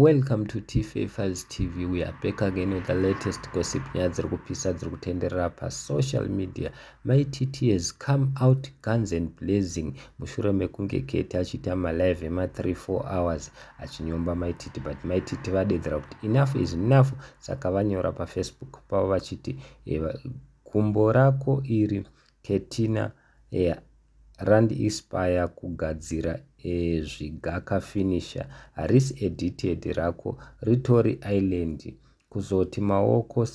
Welcome to Tfa Files TV. We are back again with the latest gossip. Nyaya dziri kupisa dziri kutenderera pasocial media. Mai TT has come out guns and blazing mushure mekunge Keti achiita malive ema 3-4 hours achinyomba Mai TT, but Mai TT vadedzera kuti enough is enough. Saka vanyora paFacebook pavo vachiti gumbo rako iri Ketina randiinspire kugadzira zvigaka finisher, harisi edited, rako ritori island. Kuzoti maoko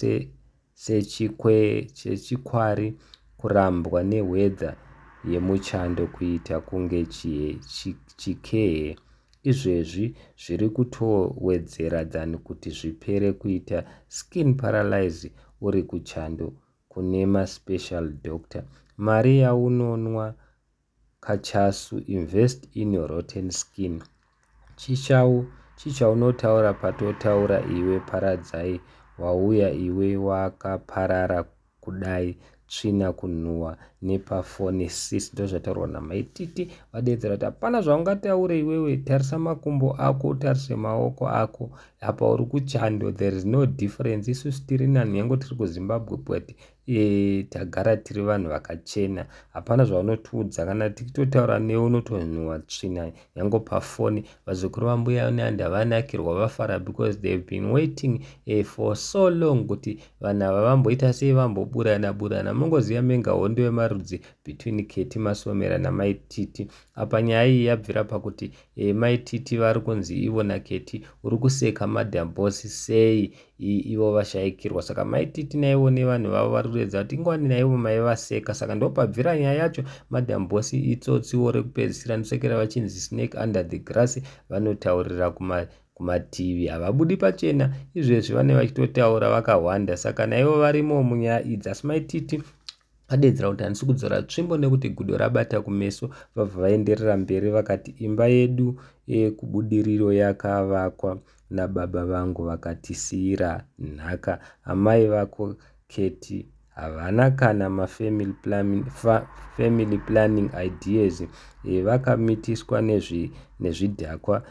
sechikwari kurambwa neweather yemuchando kuita kunge chikehe. Izvezvi zviri kutowedzera than kuti zvipere, kuita skin paralyze uri kuchando kune maspecial doctor. Mari yaunonwa kachasu, invest in your rotten skin. Chichaunotaura patotaura iwe Paradzai, wauya iwe wakaparara kudai, tsvina kunhuhwa nepafoni sis. Ndozvataurwa naMaititi. Vadedzera kuti hapana zvaungataure iwewe, tarisa makumbo ako, utarise maoko ako, apa uri kuchando, there is no difference. Isusu tiri nani, nyange tiri kuZimbabwe, but tagara tiri vanhu vakachena. Hapana zvaunotiudza, kana tichitotaura newe unotonhuhwa tsvina nyange pafoni. Vazukuru vambuya Nehanda vanakirwa, vafara because they've been waiting for so long kuti vanhu ava vamboita sei, vamboburana burana. Mungoziva menga hondo yemarudzi between Keti Masomera naMaititi. Apa nyaya iyi yabvira pakuti Maititi vari kunzi ivo naKeti, uri kuseka Madam Boss sei ivo vashayikirwa? Saka Maititi naivo nevanhu vavo vari kuedza kuti ingwani naivo maivaseka. Saka ndopabvira nyaya yacho. Madam Boss itsotsiwo rekupedzisira, ndisekera vachinzi snake under the grass, vanotaurira kumativi, havabudi pachena. Izvezvi vane vachitotaura vakawanda, saka naivo varimo munyaya idzi. Asi Maititi adedzera kuti handisi kudzora tsvimbo nekuti gudo rabata kumeso. Vabva vaenderera mberi vakati imba yedu yekuBudiriro yakavakwa nababa vangu vakatisiyira nhaka. Amai vako Keti havana kana mafamily planning, family planning ideas. Vakamitiswa nezvidhakwa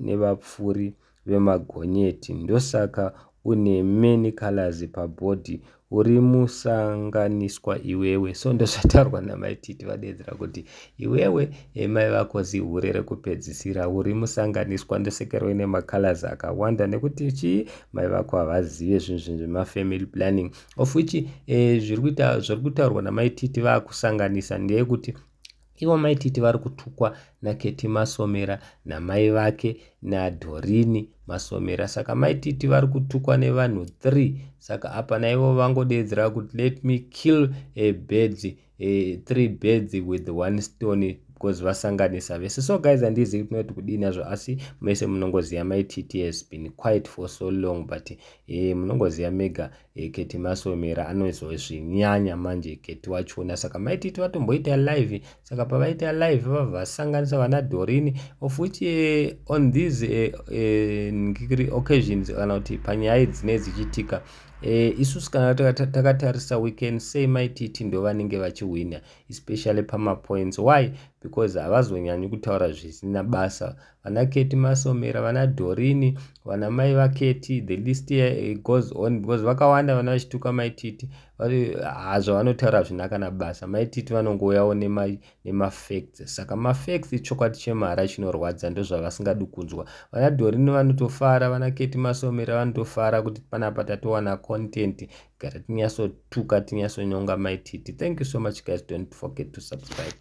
nevapfuri vemagonyeti, ndosaka une many colors pabhodhi, uri musanganiswa iwewe. So ndozvataurwa naMaititi, vadedzera kuti iwewe, mai vako zihure rekupedzisira, uri musanganiswa, ndosekerwe nemacolors akawanda nekuti chii? Mai vako havazive zvinhu zvemafamily planning, of which zviri kuita, zviri kutaurwa naMaititi vaakusanganisa ndeyekuti ivo Maititi vari kutukwa naKeti Masomera namai vake naDhorini Masomera. Saka Maititi vari kutukwa nevanhu 3. Saka apa naivo vangodedzera kuti let me kill a birds, three birds with one stone, because vasanganisa vese. So guys, handizivi tinoti kudini azvo, asi mese munongoziva Maititi has been quiet for so long, but munongoziva mega Keti Masomera anozozvinyanya manje Keti wachona. Saka Maititi vatomboita live, saka pavaita live vabva vasanganisa vana Dorini, of which on these occasions, kana kuti panyaya dzinee dzichiitika, isusu kana takatarisa, we can say Maititi ndo vanenge vachihwina, especially pamapoints. Why? Because havazonyanyi kutaura zvisina basa. Vana Keti Masomera, vana Dorini, vana mai vaKeti, the list goes on, because vakawanda vana vachituka Maititi. Hazvo vanotaura zvina kana basa. Maititi vanongouyawo nemafacts. Saka mafacts, chokwadi chemhara chinorwadza, ndozvavasingadi kunzwa. Vana Dorini vanotofara, vana Keti Masomera vanotofara kuti panapa tatowana content, gara tinyatsotuka, tinyatsonyonga Maititi. Thank you so much, guys. Don't forget to subscribe.